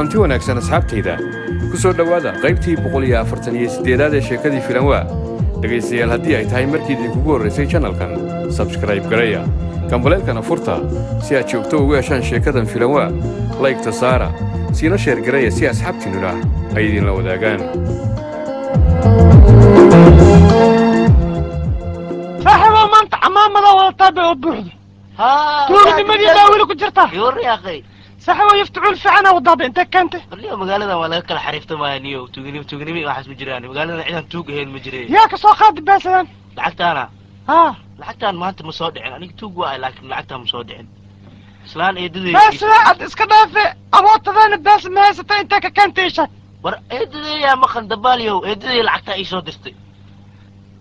Kulanti wanaagsan, asxaabtayda. Ku soo dhowaada qaybtii 148aad ee sheekadii Filanwaa. Dhegaystayaal, haddii ay tahay markii idinkugu horraysay channelkan, subscribe gareeya, gambaleelkana furta si aad joogto ugu heshaan sheekadan Filanwaa. Like-ta saara, siina share gareeya si asxaabtiinnuna ay idinla wadaagaan. Saaxiibo, maanta camaamada wadataa bay oo buuxdo. Tuugnimadii baa weli ku jirtaa. Iwaryaaqay. Saaxiibo, yaftucuul fiicana wadaaba, intee keentay? Barniyo, magaaladan waa laga kala xariiftamaya niyo. Tuugnimo, tuugnimo iyo waxaas ma jiraan magaaladan. Cidan tuug ahayn ma jireen. Yaa ka soo qaadi beesadan? Lacagtaana? Haa. Lacagtaan maanta ma soo dhicin. Aniga tuug waa, laakiin lacagtaan ma soo dhicin. Islaan eedaday. Beesada aad iska dhaafe, abootadana bees ma haysata, intee ka keentay isha? War eedadeeyaa maqan, dabaaliyow. Eedaday lacagtaa ii soo dirtay.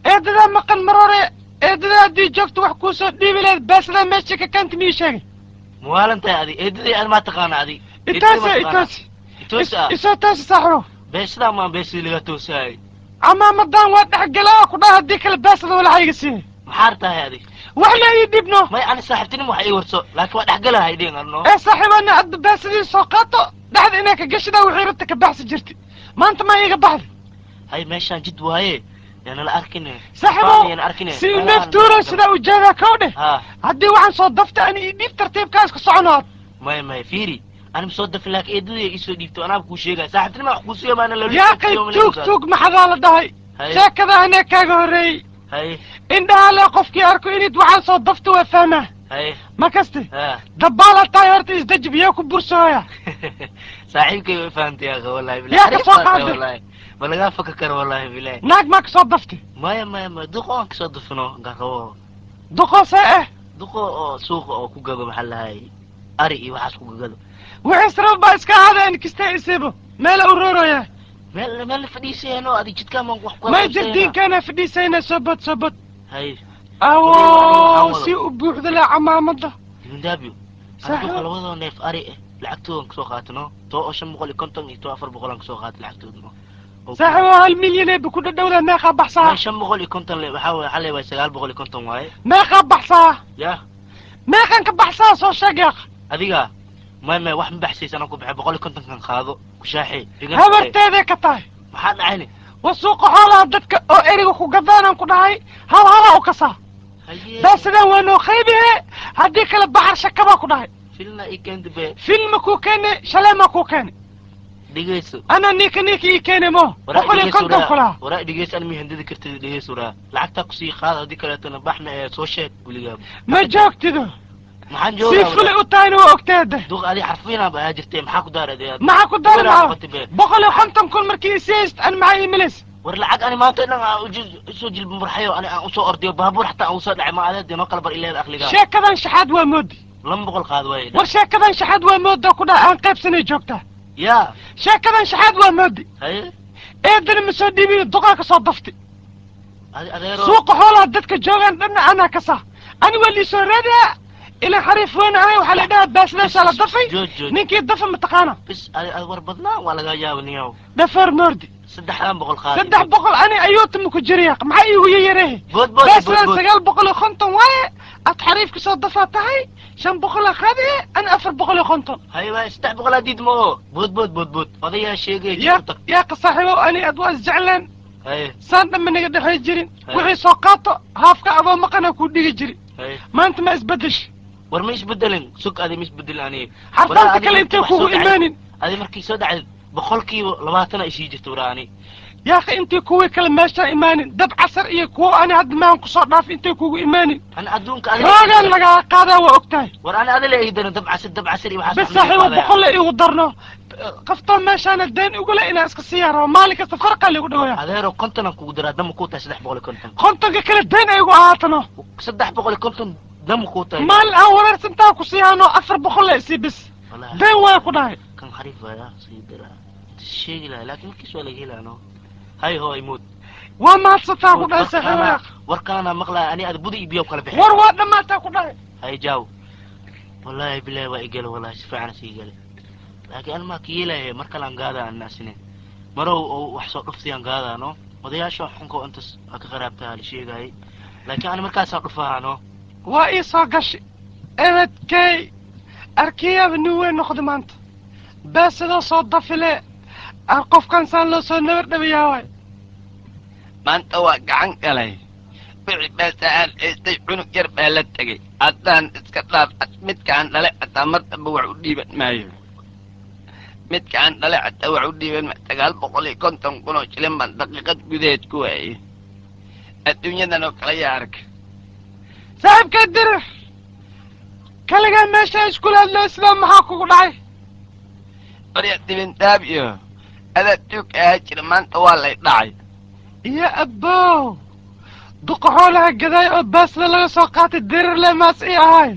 Eedadaa maqan mar hore. Eedadaa haddii joogto wax kuu soo dhiibi lahayd. Beesadaa meesha ka keentay miyii sheegay? Muwaalantahay adi. Eedaday ad maa taqaana adi? Itoose, itoose. Itoosa. Isoo toosi, saaxiibo. Beesadaa maan beesadii laga toosaayay. Camaamadan waa dhexgalaa ku dhaha, haddii kale beesada walaxa iga siinay. Maxaar tahay adi? Wax la ii dhibno. May, ani saaxiibtinimo wax ii warso, laakiin waa dhexgalahay dhin arno. Ee saaxiibana, adda beesadii soo qaato, dhexda inaa ka gashidaa waxay rabta ka baxsi jirti. Maanta maa iiga baxday? Hay, meeshaan jid waaye, yaana la arkine. Saaxiibo, yaana arkine. Si u neeftuuro sidaa ujeedaa kow dheh. Ha. Haddii waxaan soo dafta ani ii dhiib, tartiibkaa iska soconaad. Maya, maya, fiiri, ani soo dafin, laakiin eedaday ii soo dhiibto. Anaaba kuu sheegaya saaxiibtinimo wax kuu siiyo maana la. Yaa qay, tuug tuug maxadaa la dhahay? Sheekada anee kaaga horreeyey. Indhaha le qofkii arko inid waxaan soo dafta waa fahmaa. Ma kaste? Ha. Dabaala tahay horta, isdeji, biyo ku bursooya. Saaxiibkay way fahantay yaa wallahi bilahi. Yaa ka soo qaaday? Wallahi ma lagaa faka karo, wallahi bilahi. Naag maa ka soo daftay? Maya, maya, maya, duqo aan kasoo dafino garqabo. Duqoosee eh? Duqo oo suuqa oo ku gado, maxaa lahay, ari iyo waxaas ku gado. Wixii sabab baa iska ahaadeen kistee isiibo meela u rooroya. Meel meel la fadhiisayno adi, jidkaan baan wax ku. May jardiinkaana fadhiisayna. Soo bod, soo bod. Hay. Awo, si u buuxda leh camaamada. Dibindaabyo. Saaxiib. Anigu labadoo neef ari eh lacagtoodan kasoo qaatano, too oo 550 iyo too 400 aan kasoo qaatay lacagtooda. Saaxiibo, 1 milyan ee ku dhadhowda meeqaa baxsaa? 550 le waxaa waye, xalay waay, 950 waaye. Meeqaa baxsaa? Ya. Meeqan ka baxsaa, soo sheeg yaaq. Adiga may, may, wax ma baxsaysan. Aan ku baxay 150-kan qaado, kushaaxi. Habarteeday ka tahay. Maxaa dhacayni? Wa suuqa xoolaha dadka oo eriga ku gadaanaan ku dhahay, hal halaa u kasaa. Haye. Baasadaan waa noo qaybihe, haddii kale baxar shakabaa ku dhahay. Filna ii keenta be. Filma kuu keene, shaleemaa kuu keene. Dhegeyso. Ana ninka ninka ii keene mo 150 kulaa. Waraa dhegeyso, ani mi handadi kartid. Dhegeyso waraa, lacagtaa kusii qaada, haddii kaleetona baxna ee soo sheeg weligaaba. Ma joogtido. Maxaan sii joogaa? Fulay u tahayna waa ogteeda. Duq adi xarfiinaa ba ahaa jirtay, maxaa ku daaray adiga? Maxaa ku dari? Waraa maxaa noqotay be. 150,000 markii isii hayst, ani maxaa ii milays? War lacag ani maanta dhan aan usoo jilba murxayo, ani aan usoo ordayo, baabuur xataa aan usoo dhacay, ma adeed inoo kala bar ileeda aqligaa. Sheekadan shaxaad waa moodi. 200 qaad waaye. War sheekadan shaxaad waa mooda ku dhaha, aan qaybsanay joogtaa. Ya. Sheekadan shaxaad waa moodi. Haye. Eedana ma soo dhiibin, duqaa ka soo dafti. Adi adeero. Suuqa xoolaha dadka joogaan dhanna anaa kasaa. Ani waa liisoo raadiyaa ilaa xariif weyn ahay. Waxaa la dhahaa baasdaashaa la dafay. Jooj, jooj. Ninkii dafa mataqaana? Bis adi ad war badnaa waa lagaa yaaba niyow. Dhafoor moordi. 300 qaad. 300 ani ayuutama ku jiraya, maxaa iigu yayarehe? Bood, bood. Baasdaan Bood, bood. 950 waaye, ad xariif kasoo dafaa tahay, 500 qaadiye, ani 450. Haye waay, 300 adiid ma oo bood, bood, bood, bood, odayaa sheegay. Yaa jid u tag. Yaa ka saaxiibow, ani ad waa isjecleen. Haye. Saan dhamma naga dhexay jirin. Haye. Wixii soo qaato haafka adoo maqana kuu dhigi jiri. Haye. Maanta ma isbedesh? War ma isbedelin, sug, adi ma isbedelin ani. Xarfaanta kale intay kugu imaanin. Adi markii soo dhacday 20% isii jirta waraa ani. Yaakha, intii kuwii kale meeshaan imaanin, dab casar iyo kuwo ani hadda maan kusoo dhaaf, intay kugu imaanin. Ani adduunka adi. Xoogaan lagaa qaadaa, waa og tahay. War ani adila iidana dab casir, dab casir iyo waxaas. Bas saaxiibo, 100 la iigu darno. Qaftoo meeshaana deen igule inaan iska sii yaro, maalin kasta farqaa liigu dhawaya. Adeero, 50 aan kugu daraa, dama kuu tahay 350. 50-ka kale deen ay igu ahaatano. 350 dama kuu tahay. Maalin aan wareersantaa ku siiyaano, 400 la isii bis. Wallahi. Deen waaya ku dhahay. Kan xariif waaya, sii daraa sheegi lahay, laakiin markiis waa laga helaa no. Hay ho, ay mood. Waa mahadsantaa ku dhahay, saaxiibo. Warkaana maqlaya ani ada budi iyo biyo kala bixi. War waa dhammaataa ku dhahay. Hay jaaw, wallahi bilahi waa igale, wallahi si fiican sii gale, laakiin an maa ka yeelaya. Mar kale aan gaada an asine marow oo wax soo dhuftayaan gaadaa no. Odayaasha xunka intas aa ka qaraabtaa la sheegayay, laakiin ani markaasaa dhufahaa no. Waa ii soo gashi ebedkey arkiyaba nin weyn noqda maanta. Beesadoo soo dafile aan qofkan saan loo soo nabar dhabayaa waay. Maanta waa gacan galay. Wixii beesa aan haystay cunug yar baa la tegey. Haddaan iska dhaaf, midkaan dhale xataa mar dambe wax u dhiiban maayo. Midkaan dhale xataa wax u dhiiban maayo. 950,000 oo shilin baan daqiiqad gudaheed ku waayey. Adduunyadan oo kale yaa arka. Saaxiibkaa Dirir, kaligaa meesha iskula hadloo sidaa maxaa kugu dhacay? Barya dibintaab iyo adaa tuug ahaa jira, maanta waa lay dhacay. Iyo abbow, duqa xoolaha gadaay oo baasda laga soo qaatay Dirir le maas ii ahay.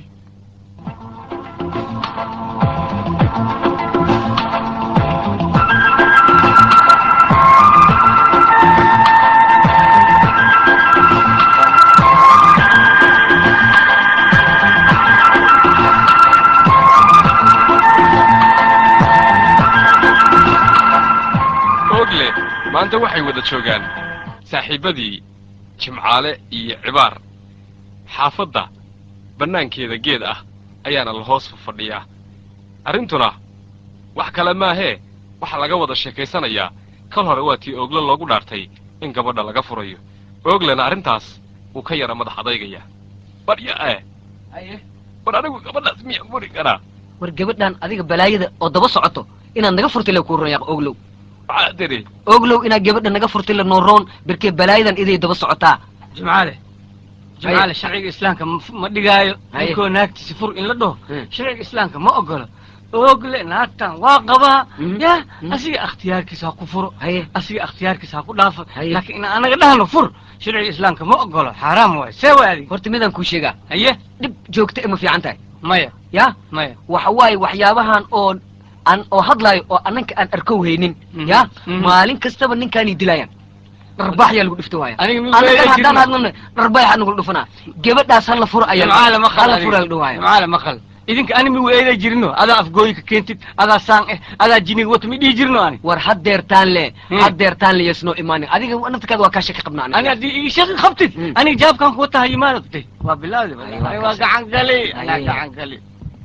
Ogle maanta waxay wada joogaan saaxiibbadii Jimcaale iyo Cibaar. Xaafadda bannaankeeda geed ah ayaana la hoos fadhiyaa. Arrintuna wax kale maahee, waxaa laga wada sheekaysanayaa kal hore waa tii Oogle loogu dhaartay in gabadha laga furayo. Ooglena arrintaas wuu ka yara madax adaygayaa. Barya eh, war anigu gabadhaas miyaan furi karaa? War gabadhan adiga balaayada oo daba socoto inaad naga furtay la kuu roon yaaq Oglow. Maxaa tiri? Oglow, inaad gabadha naga furtay la noo roon, berkee balaayadan iday daba socotaa. Jimcaale, Jimcaale, sharciga Islaamka ma dhigaayo Haye. ninkoo naagtiisa fur in la dhaho. Hmm. Sharciga Islaamka ma ogolo. Oogle naagtan waa qabaa. Mhm. Ya Mhm. asiga ikhtiyaarkiisa ha ku furo, Haye. asiga ikhtiyaarkiisa ha ku dhaafo. Haye. Laakiin in anaga dhahno fur, sharciga Islaamka ma ogolo, xaaraam waay. See waay adiga? Horta midaan kuu sheegaa. Haye. Dhib joogta ma fiican tahay? Maya. Ya. Maya. Waxa waaye waxyaabahan oo aan oo hadlaayo oo annanka aan arkow haynin. Mhm. Ya. Mhm. Maalin kastaba ninkaanay dilayaan, dharbaax yaa lagu dhifto waaya. Aniga mi Annagan weeyaa haddaan jirno. hadlano dharbaax nagu dhufanaa. Gabadhaas hala furo ayaa Jimcaale maqal. hala Adiga. fura la dhawaaya. Jimcaale maqal, idinka ani mi weeday jirino? Adaa afgooyi ka keentid, adaa saan eh, adaa jiniga wato, mi dhihi jirno ani? War haddeertaan le. Hmm. Haddeertaan le yasnoo imaanin, adiga naftirkaada waa kaa shaki qabnaa aniga. Ani haddii ii shaqi qabtid, Hmm. aniga jaabkan kuwa tahay imaanatay waa bilaawdi. Ay, waa Ani waa kaas. gacan galay, anaa Haye. gacan galay.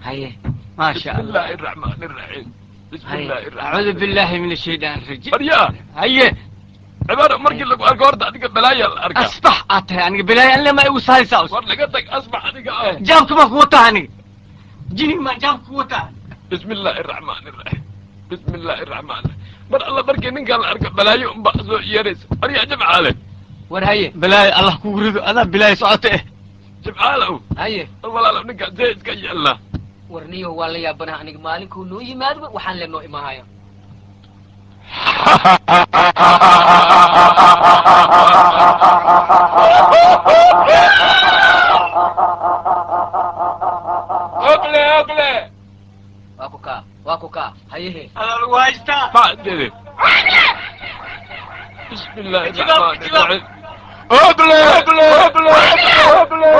Haye. Maasha bismi Allah. illaahi araxmaani araxiim, bismi illaahi Acuudu araxmaani. billahi min ashaytaan rajiim. Baryaa. Haye. Cibaar, markii lagu arko horta adiga balaaya la arkaa. Asbax aad tahay, aniga bilaay alle ma igu saaraysaa? War laga tag asbax adiga ah. Jaabka maan kuwa tahay aniga? Jiniga maan jaabka kuwa tahay? Bismi illaahi araxmaani araxiim, bismi illaahi araxmaani raxiim. Mar alla markii ninkaan la arko balaayo unbaa soo yeeraysa. Baryaa Jimcaale. War haye. Bilaay Allah kugu rido, adaa bilaay socota eh. Jimcaalow. Haye. War walaalow, ninkaan see iska yeelnaa? War niyo, waa la yaabanaha aniga, maalinkuu noo yimaadba waxaan le noo imaahaya. Ogle, Ogle. Waa ku kaa, waa ku kaa, hayehe. Adaa lagu haystaa. Maxaa tiri? Bismi illaahi Jawaab, araxmaani jawaab. araxiim. Ogle, Ogle, Ogle, Ogle.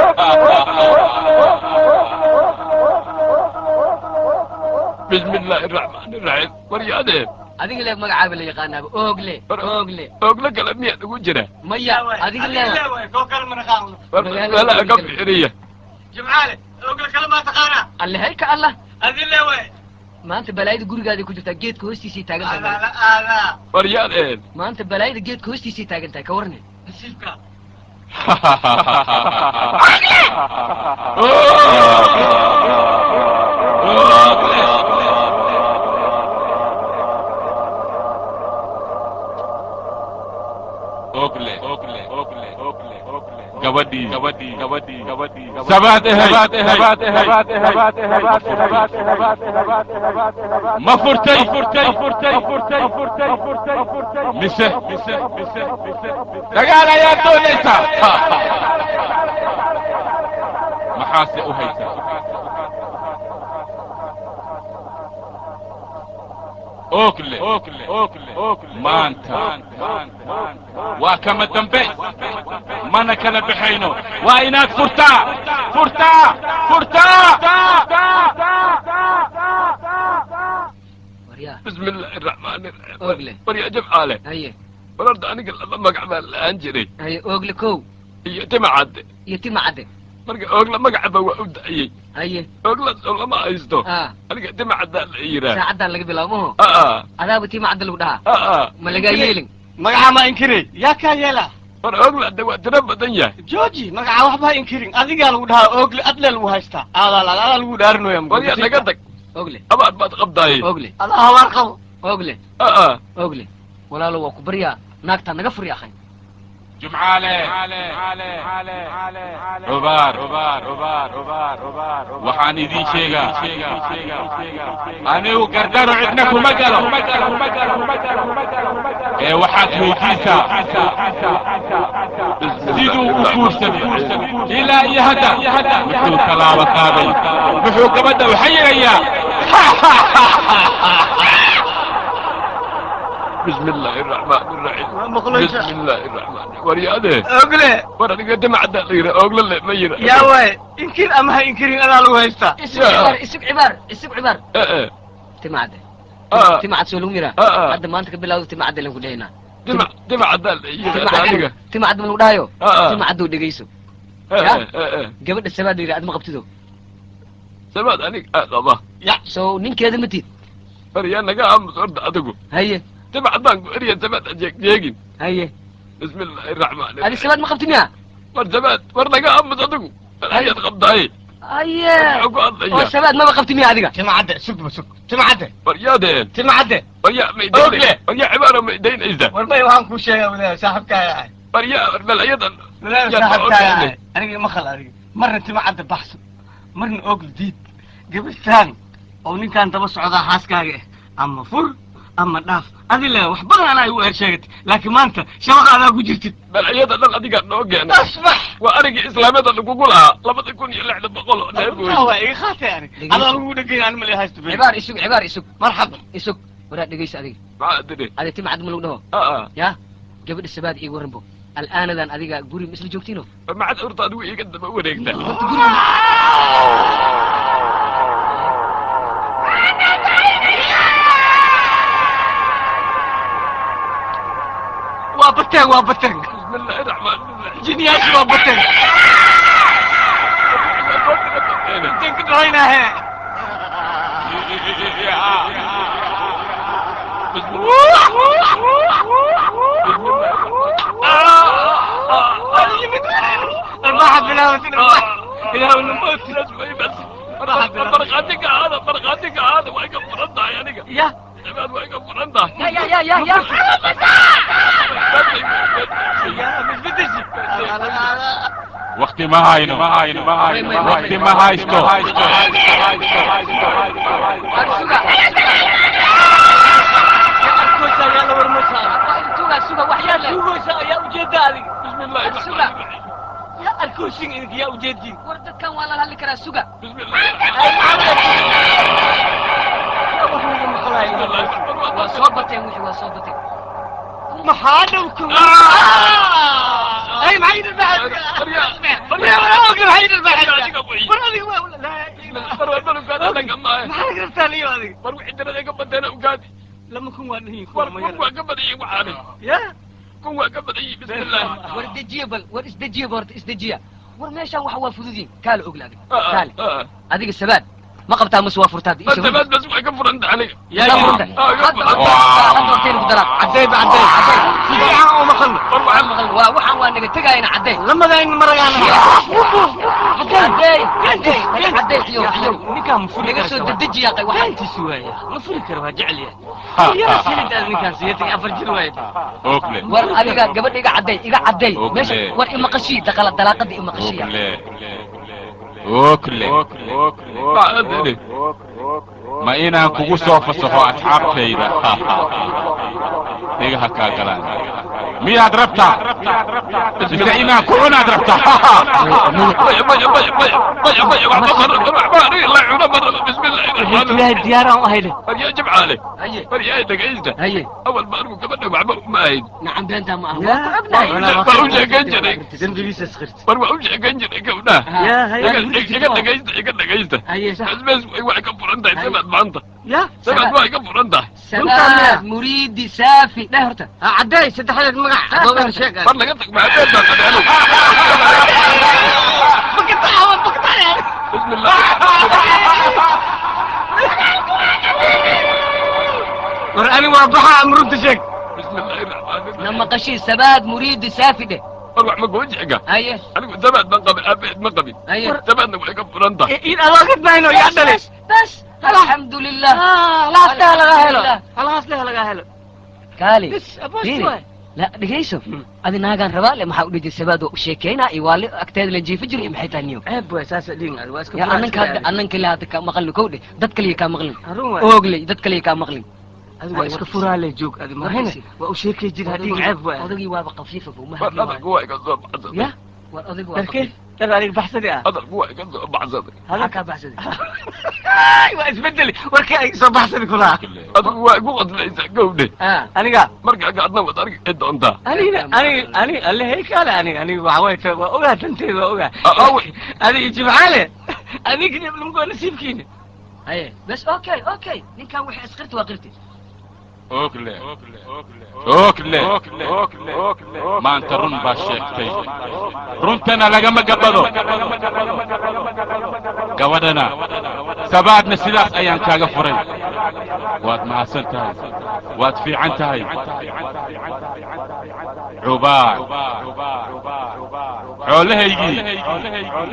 Bismi illaahi araxmaani araxiim. Waryaadee. Adiga le magacaaba la yaqaanaaba, Oogle, Oogle. Ogle kale miyaa ugu jira? Maya, adiga le. Waay koo kale mana qaadno. War Magaalada meelaha ka kale. bixinaya. Jimcaale, ogle kale maa taqaanaa? Alle hayka allah. Adi le waay. Maanta balaayada gurigaaday ku jirtaa, geedka hoostiisay taagan Adaa tahay. la aadaa. Waryaadeen. Maanta balaayada geedka hoostiisay taagan tahay, ka warne. Nasiibka. Ogle, Ogle, Ogle, Ogle, Ogle. Gabadhii, gabadhii, gabadhii, gabadhii. Sabaad ehay, sabaad ehay, sabaad ehay, sabaad ehay. Ma furtay, furtay, furtay, furtay, furtay, furtay, furtay. Mise, mise, mise, mise. Dagaal ayaa doonaysaa. Maxaase u haysaa? Ogle, Ogle, Ogle, Ogle. Maanta waa kama dambe, mana kala baxayno. Waa inaad furtaa, furtaa, furtaa. Waryaa. Bismi illaahi araxmaani araxiim. Ogle. Waryaa Jimcaale. Haye. War horta aniga laba magac baan la'aan jiray. Haye, Oogle kow. Iyo Timacadde. Iyo Tima Cadde. Marka oogla magacaba waa u daciyey. Haye. Oogla soo lama haysto. Ah. Aniga timacaddaa la yiraa. Saacaddan laga bilaabo maho. Aa. Adaaba timacadda lagu dhahaa. Aa. Ma lagaa yeelin. Magaca ma inkiray, yaa kaa yeela? War oogla de waa tiro badan yahay. Jooji magaca, waxba ha inkirin. Adigaa lagu dhahaa Ogle, adle lagu haystaa, adaa adaa lagu dhaarinaya. War yaa naga tag. Ogle. Abaad baad qabdaaye. Ogle. Adaa habaar qabo. Ogle. Aa. Ogle, walaalo, waa ku baryaa, naagtaa naga furi akhay. Jumcaale, Cubaar, waxaan idiin sheegaa, anigu gardaro cidna kuma galo ee waxaad weydiisaa siduu u guursaday ilaa iyo hadda, muxuu tallaabo qaaday, muxuu gabadha u xayirayaa. بسم الله الرحمن الرحيم. Maqlaysa? بسم الله الرحمن. War yaadee. Ogle. War aniga timacaddaa la yiraa, oogla le ma yira. Yaa waay, inkir ama ha inkirin, adaa lagu haystaa. Isug Cibaar, isug Cibaar, isug Cibaar. Ee. Timacadde. Aa. Timacad soo lagu yiraa? Aa. Hadda maanta ka bilawda timacadde lan ku dhahaynaa. Timac timacaddaa la yiraa aniga. Timacad ma lagu dhahayo? Aa. Timacaddoo dhegayso. Ee ee. Gabadha sabaad la yidhaa ad ma qabtido? Sabaad aniga aa qaba. Soo ninkeeda ma tid? War yaa naga aamus horta adigu. Haye. Timacadaan ku eriya, sabaad ha jeeg jeegin. Haye. بسم الله الرحمن adi الرحيم. Sabaad ma qabti miya? War sabaad, war naga aamus adigu, ayaad qabdaaye. Haye. Muxuu ku oo hadlayaa? Sabaad maba qabti miya adiga? Timacadde, sugba, sug Timacadde. War yaadeen. Timacadde. War yaa ma Ogle. War yaa Cibaaro, ma idaynaysa? War may, waxaan kuu sheegaa wadaad saaxibkaaga ahay. War yaa, war balaayadan. Wadaad Yaa saaxibkaaga ahay. ma Aniga maqal, adiga marna Timacadde baxso, marna Ogle diid. Gabadhaan oo ninkaan daba socdaa xaaskaaga ah, ama fur ama dhaaf. Adi le wax badan anaa igu eer sheegatay, laakiin maanta shabaqa adaa ku jirtid. Balaayada dhan adigaa noo keenay. Asbax. Waa arigii islaamada lagugu lahaa 2600 oo neef wey. Waa iga qaatay aniga, adaa lagu dhegay, ani mali haysto. Cibaar, isug Cibaar, isug. Marxaba. Isug, waraa dhegayso adiga. Maxaa tidhi? Adi timacad ma lagu dhaho? Aa. Ya gabadha sabaad iiga warranbo, al'aanadan adiga guri ma isla joogtiino? War maxaad horta adigu iiga daba wareegtaa? Horta guri. Waa bateen, waa bateen. بسم الله الرحمن الرحيم. Jiniyaashu waa bateen. Inteen ku dhacaynaahe? بسم الله. Arbaaxa bilaabatin, arbaax ilaahu namooti. بس markhaatiga aada, markhaatiga aada, waa iga furan tahay aniga. Ya. Sabaad waa iga furan tahay. Ya ya ya ya ya. Ya misbedeshi. Waqti ma hayno, waqti ma haysto. War suga. Arkoosa ayaa la warmaysaa. Suga, suga, wax yar leh. Sugaysa ayaa ujeeda adiga. بسم الله. Suga. Yaa arkoosin idinka, yaa ujeedin? War dadkan waa lala hadli karaa, suga. بسم الله. Yaa wax laga maqlayo? Waa soo bateen wixii, waa soo bateen. Maxaa dhowka? Ay, maxay dharbaaxad? War adiga, war adiga waa maxaa laga rabtaa liyo adiga? War wixii tirada iga bateena ugaadi. 2000 waa dhihin. War 1000 waa ka badanyay waxaani. Ya. 1000 waa ka badanyay, bismillaah. War dejiya bal, war isdejiya ba horta, isdejiya. War meeshaan waxa waa fududiin, kaale ogla adiga, kaale. Adiga sabaad ma qabtaa mase waa furtaa? Hadda ii sheeg. Sabaad bas waa ka furanta aniga. Yaa furanta. Aa, iga Hadda furan. horta, hadda hortayna ku daraa. Cadday ba, cadday si fiican oo maqalno. War waxaan Maqal, waa waxaan waa naga tegaayana, cadday. Lamadayna maragaana. Cadday, cadday, cadday, xiyow, xiyow. Ninkaan ma furi Naga karo. soo dedejiya qay waxaan. Gaantiisu waaya, ma furi karo, waa jecel yahay. Yara sinida ninkaan siiyatay, 4 jir waaya. Ogle. War adiga gabadha iga cadday, iga cadday. Ogle. Meesha war imaqashii daqala dalaaqada imaqashiya. Ogle, Ogle. Maxaa tidhi? Ma inaan kugu soo fasaxo asxaabtayda dhigaha kaa galaan miyaad rabtaa, mise inaan ku cunaad rabtaa? Maya, maya, maya, maya, maya, maya, waxba ma rabo, waxba aniga la cuno ma rabo. بسم الله الرحمن Ilaahay, الرحيم. diyaaraan u ahayle. War yaa Jimcaale. Haye. War yaa dhegaysta. Haye. Awal ba anigu gabadha waxba uma ahayn. Nacam, beentaa ma aha, Ya. waa ku ognahay. Waa u sheegan jiray. Dembigiisa isqirti. War waa u sheegan jiray gabdhaha. Ya haye. Iga dhegaysta, iga dhegaysta. Haye. Bas bas, way ka furan tahay sabaad maanta. Ya. Sabaad waa iga furan tahay. Sabaad muriidi saafi dheh horta. Ha, cadday saddexdeed magac dooban sheeg. War laga tag, maxaa been baan qabay anigu. Makata. Waa baxaa ama runta sheeg. Bismillaahi raxmaani raxiim. Na maqashii sabaad muriidi saafi dheh. War wax ma kuu sheega? Haye. Anigu sabaad baan qabin, aabaheed ma qabin. Haye. Sabaadna way ka furan tahay. In adoogad mahayno yaa dhalay? Bas, alxamdu lilah. Halaas leh lagaa helo, halaas leh lagaa helo. Kaali. Bis aboos. Fiiri. Waay. La dhegayso, adi naagaan rabaa le, maxaa u dhihi sabaad waa u sheekeynaa iyo waa agteeda la jiifi jiro iyo maxay tahay niyo? Ceeb waay, saasa dhihin adi waa iska Ya furaa. ananka hadda ananka le hadda kaa maqlin kow dheh, dad kaliya kaa maqlin. Harun waay. Oogle dad kaliya kaa maqlin. Adi waa iska furaa le, joog adi mahayne. Warkiisi. Waa u sheekay jir hadhiin, ceeb waay. Odagii waaba khafiifa buu ma War hadli waayo. hadalku waa iga soo baxsaday. Ya war odaygu waa Darkee khafiif. Dar adiga baxsadi ah. Hadalku waa iga soo baxsaday. Maxaa kaa baxsaday? Ay, waa isbedeli warkii ay soo baxsadi kulaha. Adigu waa igu qasbaysaa gowdhe. Ah. Aniga. Markaa gacadna waad arki doontaa. Aniga aniga aniga alle hey kaale, aniga aniga waxa way tahay waa ogaa, tanteeda waa ogaa. Awe. Adiga Jimcaale adiga lamgo nasiibkiina. Haye bas, okay okay, ninkan wixii isqirti waa qirti. Ogle, ogle, maanta run baa sheegtay, runtana lagama gabado. Gabadhana sabaadna sidaas ayaan kaaga furay. Waad mahadsan tahay, waad fiican tahay. Cubaar, xoolahaygii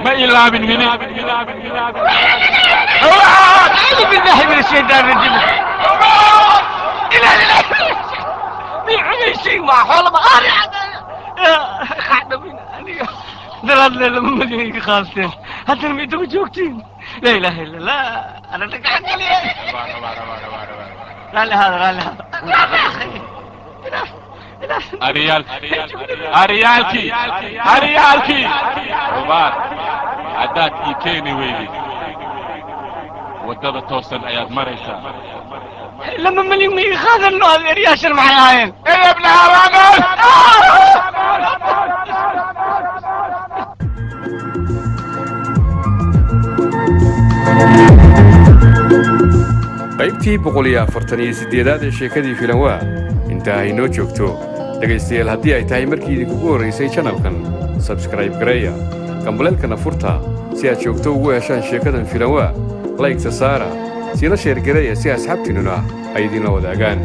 ma ilaabin wili. أعوذ بالله من الشيطان الرجيم. إلا لا بيعمل شيء مع حول ما قاعدة من أنا دلال لما مليون خالتين حتى لما يدوم جوكتين. لا إله إلا الله، أنا تقعد لي. لا لا هذا، لا لا Aryaal, aryaalkii, aryaalkii. Cubaar, haddaad ii keeni weydid, waddada toosan ayaad maraysaa. لما مليون خاذ انه هذا رياشر معايا. يا ابن حرام. Qaybtii 148aad ee sheekadii Filanwaa intaa haynoo joogto. Dhegaystayaal, haddii ay tahay markii idinkugu horraysay channelkan, sabskrayb gareeya, gambaleelkana furta si aad joogto ugu heshaan sheekadan Filanwaa. Laygta saara, siina share gareeya si asxaabtiinnuna ay idinla wadaagaan.